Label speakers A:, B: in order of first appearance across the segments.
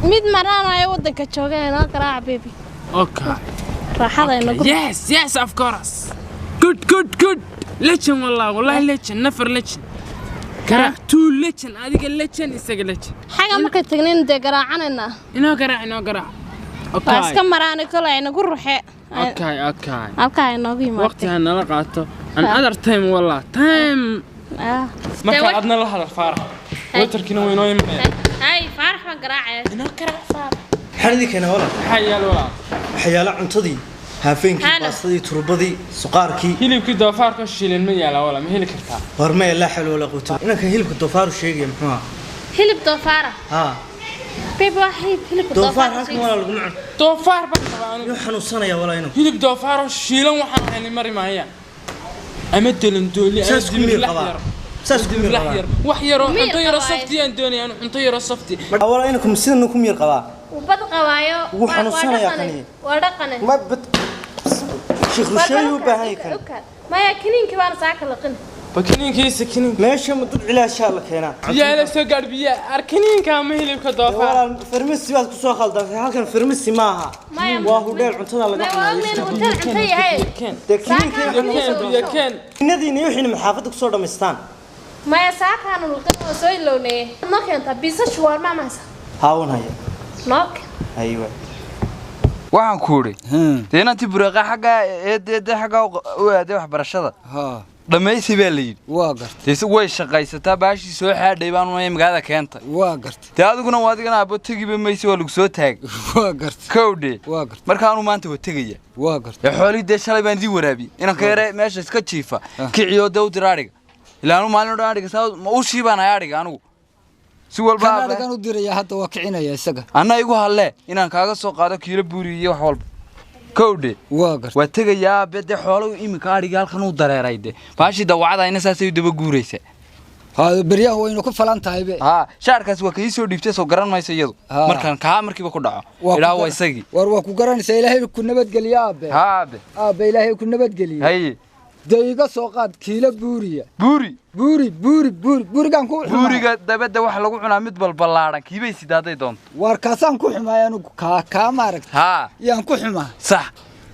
A: Mid maraanayo waddanka jooga inoo garaaca, baby.
B: Okay.
A: Raaxada inagu.
B: Yes, of course. Good, good, good. Legend, wallah, wallahi legend, never legend. Garaac two legend, adiga legend, isaga legend.
A: Xaga markay tagnayn dee garaacanaynaa.
B: Inoo garaac, inoo garaac.
A: Waa
B: Okay.
A: iska maraani kolay inagu ruxe.
B: Okay.
A: Halkaa inoogu
B: Waqti
A: yimaatay.
B: ha nala qaato. Another time, wallah. Time.
A: Ah.
B: Marka adna la hadal Faarax. Waiterkiina wuu inoo imanaya.
A: Hay, Faarax baan garaacaya.
B: Inoo garaac Faarax.
C: Maxaan idin keenaa, walaal?
B: Maxaa yaal, walaal?
C: Waxyaala cuntadii, haafeenkii,
A: Halo.
C: baastadii, turbadii, suqaarkii.
B: Hilibkii doofaarka shiilan ma yaala, walaal? Ma heli kartaa?
C: War maya, laa xawla walaa quwata. Inanka hilibka doofaaru sheegaya muxuu ahaa?
A: Hilib doofaara.
C: Haa.
A: Baby, waa hilibka
C: doofaar
A: doofaarka.
C: Halkan, walaal, laguma cuno.
B: Doofaar baan rabaa anigu.
C: Yuu xanuunsanaya, walaa, inanku.
B: Hilib doofaaroo shiilan waxaan hayni mari maaya. Ama dalandooli ama
C: Saas ku miir
B: dibirlax
C: qabaa.
B: yar.
C: Saas ku miir
B: Dibirlax
C: qabaa.
B: yar. Wax yaroo
A: Miir
B: cunto yaroo
A: qabaayo.
B: safti aan doonaya anu, cunto yaroo safti.
C: Walaa, inanku sidan ku miir qabaa.
A: Uu bad qabaayo.
C: Wuu
A: waa
C: xanuunsanayaa
A: dhaqane.
C: kani.
A: Waa dhaqane.
C: Ma bad sheekh rusheey u baahan yahay kan.
A: Maya, kiniinkii baana saaka laqin.
B: Bakiniinkiisa kiniin.
C: Meesha ma dad cilaashaa la keenaa?
B: Biyaha la soo gaadh, biyaha. Arkiniinka ama hilibka doofaar?
C: Walaal, farmasi baad ku soo khaldantay. Halkan farmasi maaha.
A: Maya,
C: waa hudheel cuntada laga
A: maya, waa ognayn
C: cunayo.
A: hotel cunto yahay.
B: Keen.
C: Dee kiniinka
B: Biyo keen, biyo keen.
C: Inadiina iyo wixiina maxaafadda kusoo dhammaystaan.
A: Maya, saakaanu laqin oo soo ilownay. Noo keentaa biisa shuwaarma mahaysa?
C: Haawan haya.
A: Noo keen.
C: Aywa.
D: Waxaan ku idhi dee inantii Bureeqa xaggaa eedeede xaggaa u aaday waxbarashada
E: haa
D: dhammaysi baa la yidhi.
E: Waa gartay.
D: Dee way shaqaysataa, baashii soo xaadhay baan unaya magaalada keentay.
E: Waa gartay.
D: Dee adiguna waa adigana aabbo tegiba mayse, waa lagu soo taagay.
E: Waa gartay.
D: Kowdhe.
E: Waa gartay.
D: Markaanuu maanta waa tegaya.
E: Waa gartay.
D: Dee xoolihii dee shalay baan idin waraabiyey, inanka yare meesha iska jiifa kiciyo dee u dira adhiga, ilaa anu maalin o dhan adhiga saa ma ushii baan hay adhiga anigu si walba
E: kan
D: aabbe.
E: Adhigan u diraya hadda, waa kicinaya isaga.
D: Anna igu hadlee inaan kaaga soo qaado kiilo buuri iyo wax walba, kowdhe.
E: Waa gartay.
D: Waa tegayaa aabe, dee xoolo iminka adhigii halkan uu dareeray, de baashii dawacada ina saasay u daba guuraysa.
E: Haa, beryaha waynu ku falan tahay be.
D: Haa, shaarkaas waa kaii soo dhiibtay, soo garan mayso iyadu.
E: Haa.
D: Markaan kaa markiiba ku dhaco
E: Waa ku
D: idhaa waa isagii.
E: War waa ku garanaysaa. Ilaahay ku nabadgeliye, aabe.
D: Haa aabe.
E: Aabe, ilaahay ku nabadgeliye.
D: Haye.
E: Dee iga soo qaad kiilo buuriya.
D: Buuri.
E: Buuri, buuri, buuri, buurigaan ku xumaay.
D: Buuriga dabadda waxa lagu cunaa mid balballaadhan kiibay sidaaday doonto.
E: War kaasaan ku xumaay anigu, kaa maaragta.
D: Haa.
E: Yaan ku xumaa.
D: Sax.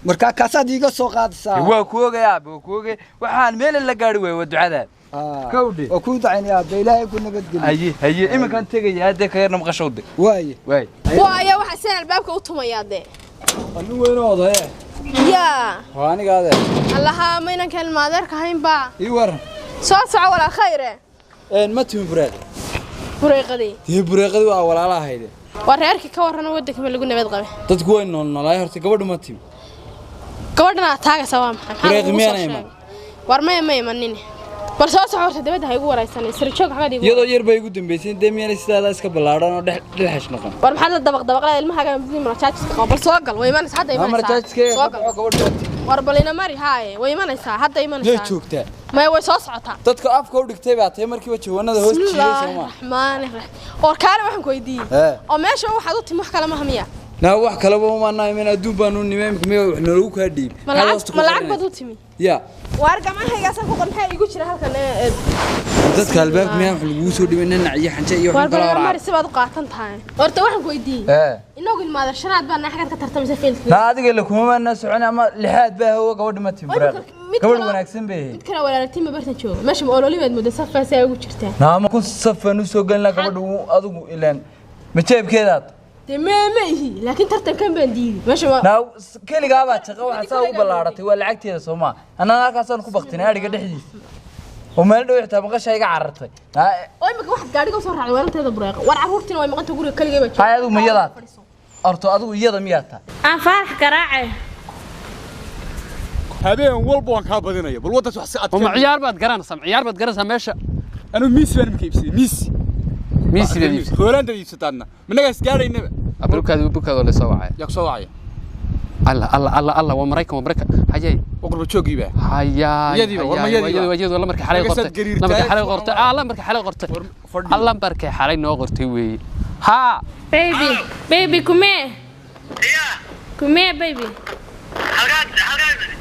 E: Markaa kaasaad iiga soo qaadaysaa.
D: Waa ku ogay aabe, waa ku ogay. Waxaan meel la gaari waayey waa ducadaada.
E: Haa.
D: Kowdhe.
E: Waa kuu dacaynaya, aabe, ilaahay ku nabadgeliye.
D: Haye, haye, iminkaan tegayaa dee, ka yarna maqashowde.
E: Waaye.
D: Waay.
F: Waayo, waxaa sidan albaabka u tumayaa dee?
E: Nin weyn oo odaye.
F: Yaa.
E: Waa aniga, adeer.
F: Allaha, ma inanka ilmaadeerka haynbaa?
E: Ii waran.
F: Soo soco, walaa khayre.
E: Ma timi Bureeq?
F: Bureeqadii?
E: Dee Bureeqadii waa walaala ahayde.
F: Waa reerkii, ka warrana waddanka ma lagu nabad qabe?
E: Dadku way noolnoolaay horta. Gabadhu ma timi?
F: Gabadhan aad taagaysaa waa maxay? Maxaa
E: Bureeqi
F: lagugu soo
E: miyaana iman?
F: sheegay? War maya, ma imanin. Bal soo soco horta, dabadda ha igu waraysanay, sirjoog xagad igu.
D: Iyadoo yar bay igu dambaysay dee, miyaanay sidaada iska ballaadhan oo dhex dhilxash noqon?
F: War maxaad la dabaq dabaqlaa ilmahaaga marjaajiska qabo? Bal soo gal, way imanaysaa hadda.
D: Amar.
F: Imanaysaa.
D: Jaajiskayga
F: Soo gal.
D: gabadhu ma timi.
F: War bal ina mari haaye, way imanaysaa hadda.
E: Yay
F: Imanaysaa.
E: joogtaa?
F: Maya, way soo socotaa.
D: Dadka afka u dhigtay baa tahay, markiiba jawaanada hoos jiiday.
F: Bismillaahi
D: sooma
F: raxmaani raxiim. War kaale, waxaan ku weydiiyey
D: Ee.
F: oo meesha waxaad u timi wax kale maha miya?
D: Naa wax kaleba umaanaa iman, adduun baanu nimay imika, miya wax noogu kaa dhiib?
F: Ma lacag, ma lacag baad u timi?
D: Ya.
F: Waar gamahaygaasaan ku qor, maxaa iigu jira halkan
D: Dadka albaabka miyaa wax lagugu soo dhibay? Nanac iyo xanje iyo
F: Waar
D: wax kala
F: bal
D: hor.
F: mari, si baad u qaatan tahay. Horta waxaan ku weydiiyey,
D: ee
F: inagu ilmaada shanaad baa xagad ka tartamaysa failkii.
D: Naa adiga la kuma maanaa socon ama lixaad baa hawo. Gabadha ma timi Bureeq?
F: Mid
D: gabadh
F: kaloo-
D: wanaagsan bay ahayd.
F: Mid kale walaaltiin ma bartan jooga meesha, ma ololi baad moodaa safaas ay ugu jirtaa?
D: Naama kun safan u soo gelina gabadha adigu ilaan ma jeebkeedaad?
F: Dee ma ihi, laakiin tartankan baan diiday meesha ma
D: Naa keligaa baa jaqa waxaa saa ugu ballaaratay waa lacagteeda, soo maa? Annana halkaasaan ku baktinay adhiga dhexdiisa oo meel dhow xitaa maqashaa iga carartay. Naa
F: Oo imika waxaad gaadhiga usoo raacday weelanteeda Bureeqa. War carruurtiina way maqanta, guriga keligay baa jooga.
D: Hay, adigu ma iyadaad horto? Adigu iyada miyaa tahay?
A: Aan Faarax garaace.
G: Habeen walba waan kaa badinaya, bal waddaas wax si adkeen.
H: Ma ciyaar baad garanaysaa? Ma ciyaar baad garanaysaa meesha?
G: Anigu miisi baan imika iibsaday, miisi.
H: Miisi baad iibsatay?
G: Hoolaanda iibsataadna minagaas gaadhaynaba.
H: Abukaad, bukaad oo la soo wacay.
G: Yaa ku soo wacaya?
H: Alla, alla, alla, alla, waa Maraykan, waa Maraykan, hayay.
G: Waa qurba jooggiiba.
H: Hayay.
G: Iyadiiba, war ma iyadiiba?
H: Iyadiiba lambarka xalay
G: Markaasaad
H: qortay.
G: gariirtaa.
H: Lambarka xalay qortay, ah, lambarka xalay qortay.
G: Fadhi.
H: Ah, lambarka xalay noo qortay weeye. Haa.
A: Baby, baby, kumee? Kumee, baby?
I: Halkaad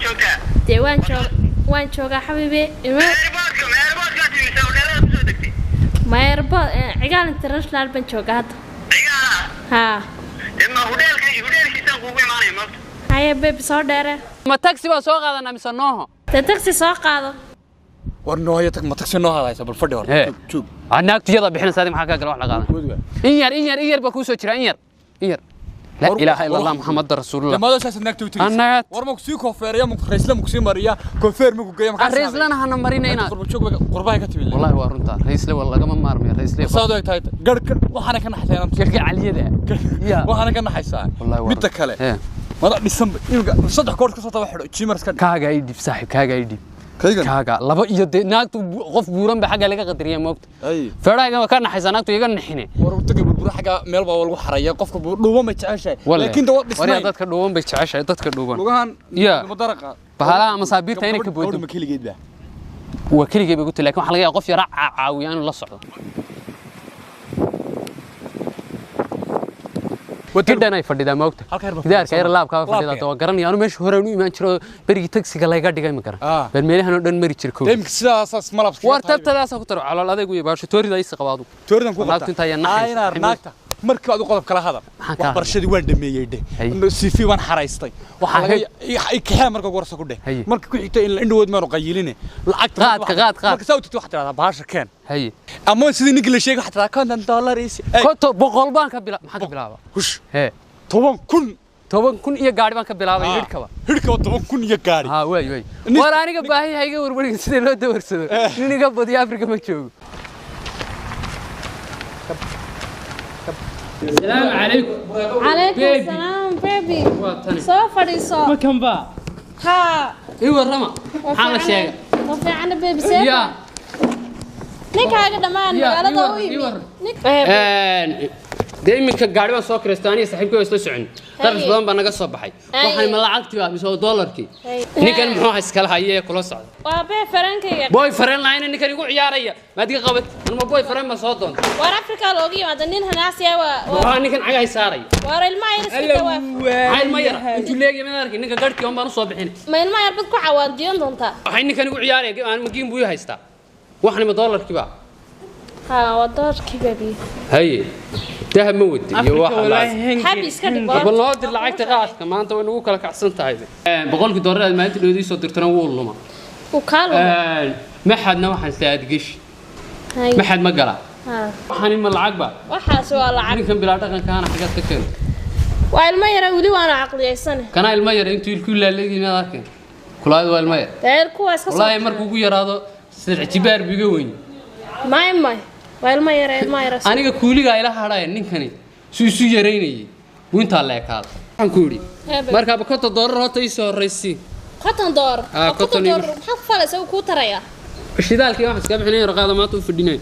I: joogtaa?
A: Dee waan joog, waan joogaa, xabiibi. Ima
I: Airportka, ma airportkaa timisa oo dheeraad kusoo degtay?
A: Ma airport, Cigaal International baan joogaa hadda.
I: Cigaala?
A: Haa.
I: Dee ma hudheelka hudheelkiisaan kuugu imaanaya maogta.
A: Haye baby, soo dheere.
H: Ma taxi baa soo qaadanaa mise nooho?
A: Dee taxi soo qaado.
G: War nooyo tag, ma tagsi noo hadaysa? Bal fadhi hor.
H: Hee.
G: Joog.
H: Naagtu iyada bixinaysa, adiga maxaa kaa gala? Wax la qaadan in yar, in yar, in yar baa kuu soo jira, in yar, in yar. Laa ilaaha ila allah, Muxamada rasuulullah.
G: Damaado saas naagta u tagaysa.
H: Annaga-
G: War ma ku sii koofeeraya, ma ku raysla, ma ku sii mariya koofeer, ma ku geeya, ma
H: Raislana hana marina inaad
G: qurba joog qurbaha ka timid.
H: Wallahi waa runtaa, raisle waa lagama maarmayo raisle.
G: Saad ay tahay garhka waxaana ka naxaysaa inaan
H: garhka caliyada ya.
G: Waxaana ka naxaysaa.
H: Wallahi waa
G: midda
H: run.
G: Kale
H: Hee.
G: mada dhisan imika saddex koor ka soo taba xidho jimars ka dhig.
H: Kaaga ii dhib saaxiib, kaaga ii dhib.
G: Kaygan?
H: Kaaga laba iyo dee naagtu qof buuran ba xagga laga qadariya moogta.
G: Ay.
H: Feedhayga waa ka naxaysaa naagtu, iga naxine.
G: War utaga burbura xagga meel baa lagu xaraya qofka dhuuba ma jeceshahay, laakiin dawad
H: waryaa
G: dhisnay.
H: Dadka dhuuban bay jeceshahay, dadka dhuuban.
G: Lugahan
H: Ya.
G: madaraqa.
H: Bahalaha ama saabiirta inay ka boodo.
G: Gabadhu ma keligeed baa?
H: Waa keligay bay ku tahay, laakiin waxaa laga yaabaa qof yara caawiya inuu la socdo. Gidhan ay fadhidaa moogta.
G: Halka yar baa
H: gidaarka yar
G: fadhidaa.
H: laabkaa fadhidaa.
G: Laabka.
H: Waa garanaya anu, meesha hore aan u imaan jiro berigii tagsiga layga dhigay ma garan.
G: Ah.
H: Bal meelahan oo dhan mari jir kow.
G: Imika sidaasaas malabka.
H: War tabtadaasa ku taro, calool adaygu iyo baasho toorida is qabaadu.
G: Tooridan ku
H: Naagtu intaa ayaa naxaysa.
G: Aynaar naagta markii aad u qodob kala hadal.
H: Maxaan kala
G: Waxbarashadii waan dhameeyey dheh.
H: Hay.
G: CV waan xaraystay. Waxaa laga i kaxee marka ugu horeysa ku dheh.
H: Hay.
G: Marka ku xigta in la indhawood maanu qayiline lacagta.
H: Qaadka, qaad, qaad.
G: Marka saa u tagto waxaad tidhahdaa bahasha keen.
H: Haye.
G: Ama sidii ninkii la sheegay waxaad tidhahdaa $50 is
H: Konto boqol baan ka bilaab, maxaan ka bilaaba?
G: Hush.
H: Hee.
G: 10,000.
H: 10,000 iyo gaari baan ka bilaabay hidhkaba.
G: Hidhkaba 10,000 iyo gaari.
H: Haa, waay waay. War aniga baahi hayga warwarin sida loo dawarsado, nin iga badiyo Afrika ma joogo. Salaamu calaykum.
A: Calaykum
H: Baby.
A: salaam baby.
H: Waa tani.
A: Soo fadhiiso.
B: Makan baa.
A: Haa.
H: Ii warrama, maxaa la sheegay?
A: Waa fiicana baby, see?
H: Ya.
A: Ninkaaga dhammaan
H: Ya,
A: magaalada
H: ii warran,
A: u
H: ii
A: yimi.
H: warran. Dee iminka gaari baan soo kireystay, aniga saaxiibkay waa isla socon, qarash badan baa naga soo baxay.
A: Haye.
H: Waxaan ma lacagtii baa mise oo doolarkii?
A: Haye.
H: Ninkan muxuu ahaa iskala haye ee kula socda?
A: Waa bee farankayga.
H: Boy friend lahayn ninkan igu ciyaaraya, maad iga qabat anuma boy friend ma soo doonta?
A: Waar Afrika looga yimaada nin hanaasiya waa
H: Waxaa ninkan cagahay saaraya.
A: Waar ilmaha yar iska dawaaf.
H: Maxaa ilma yara intuu leegya mid arkin ninka garhkii on baan usoo bixin.
A: Ma ilmaha yar bad ku cawaandiyan doontaa?
H: Waxay ninkan igu ciyaaraya aan magiin buu ii haystaa. Waxani ma doolarkii baa?
A: Haa, waa doorkii baby.
H: Haye, dahab ma wadi iyo
B: Afrika
H: waxa
B: walaahi.
A: Xabi iska dhig.
H: Bal noo dir lacagta qaadka, maanta way nagu kala kacsan tahay. Boqolkii doolar aad maalinta dhoodii soo dirtana wuu luma.
A: Uu kaa luma.
H: Maxadna waxaan saad geshi.
A: Haye.
H: Maxad ma galaa?
A: Haa.
H: Waxani ma lacag ba?
A: Waxaas waa lacag.
H: Ninkan bilaa dhaqankaana xaggaad ka keento?
A: Waa ilmo yara weli, waana caqliyaysane.
H: Kanaa ilmo yar intuu ilku laaleegii miyaad arkeen kulaayad? Waa ilmo yar.
A: Dee kuwa iska soo.
H: Wallaahi markuu ugu yaraado saddex jibaar buu iga weyn.
A: May may, waa ilmo yara, ilmo yara.
H: Aniga kuuligaa ila hadhaya, ninkani suu isu yaraynayay wuu intaa la ekaada. Waxaan ku yidhi
A: Hebe.
H: markaaba $50 horta ii soo horraysii.
A: $50?
H: Ah,
A: Oo
H: konton
A: konton
H: iyo-
A: doolar maxaad ku falaysaa? Uu kuu tarayaa?
H: Shidaalkii waxaan iskaga bixinay raqaada maanta u fadhinay.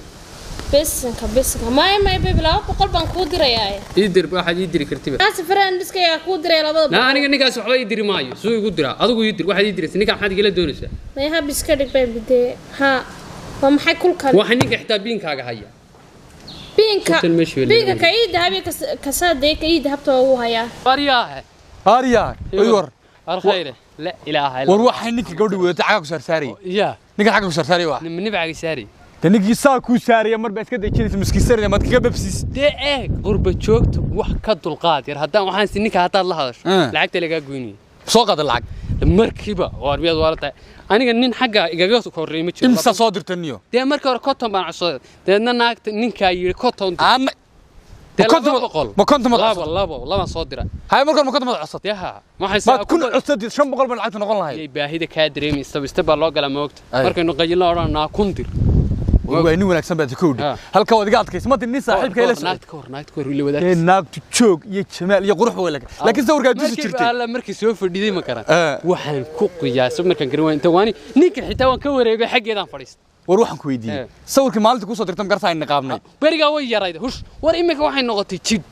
A: Bisinka, bisinka, may may baby, 200 baan kuu dirayaa.
H: Ii dir waxaad ii diri kartiba.
A: Kaasi friendska kuu diray labada
H: Na
A: boqol.
H: aniga ninkaas waxba ii diri maayo, suu igu diraa? Adigu ii dir waxaad ii diraysa. Ninkaa maxaad igala doonaysaa?
A: May hab iska dhig baby dee. Haa, waa maxay kulkan?
H: Waxaa ninka xitaa biinkaaga haya.
A: Biinka.
H: Konton meeshii weli
A: Biinka
H: laga
A: ka ii dahabi kasaadee ka ii dahabta waa uu hayaa.
H: Waryaahe.
G: Aariya oy war.
H: Alkhayre, la ilaaha illa.
G: War waxay ninka gabadha wadatay cagaa ku saarsaarayay.
H: Ya.
G: Ninka xagga ku saarsaarayay waa
H: Nibcaga saari.
G: De ninkii saa kuu saaraya mar baa iska dejinaysa miskiisaraya maad kaga babsiis.
H: Dee eeg, qurba joogta wax ka dulqaad yar haddaan waxaan si ninka haddaad la hadasho
G: Eh.
H: lacagta lagaa goynaya.
G: Soo qaada lacag.
H: Markiiba waar miyaad waala tahay? Aniga nin xagga igaga horreey ma jiro.
G: Imsa soo dirta niyo?
H: Dee markii hore konton baan codsaday, dabeedna naagta ninkaa yidhi konton dir.
G: Aan
H: Dee
G: ma konton
H: laba boqol.
G: Ma konton maad
H: labo
G: codsatay?
H: Labo labaan soo dira.
G: Hay, marka hore ma konton maad codsatay?
H: Dee haa, waxay
G: Maad kun codsatay, 500 baan lacagta noqon lahayd.
H: Yay baahida kaa dareemaysa, iste baa loo galaa moogta.
G: Ay.
H: Markaynu qayilno odhanaa kun dir.
G: Waa nin wanaagsan baad ka wdhi.
H: Ah.
G: Halka waad iga adkaysa ma nin saaxiibka ila socday.
H: Naagta ka hor, naagta ka hor ila
G: Ee
H: wadaag.
G: Naagtu joog iyo jamaal iyo qurux way laga, laakiin sawirkaa tusi jirtay.
H: Alla markii soo fadhiday ma garan.
G: Eh.
H: Waxaan ku qiyaasay markaan garan waayay inta waani ninka xitaa waan ka wareegay, xaggeedaan fadhiistay.
G: War waxaan ku weydiiyey
H: Eh.
G: sawirkii maalinta kusoo dirtay ma gartaa ayna qaabnay?
H: Berigaa way yarayd hush, war iminka waxay noqotay jidh.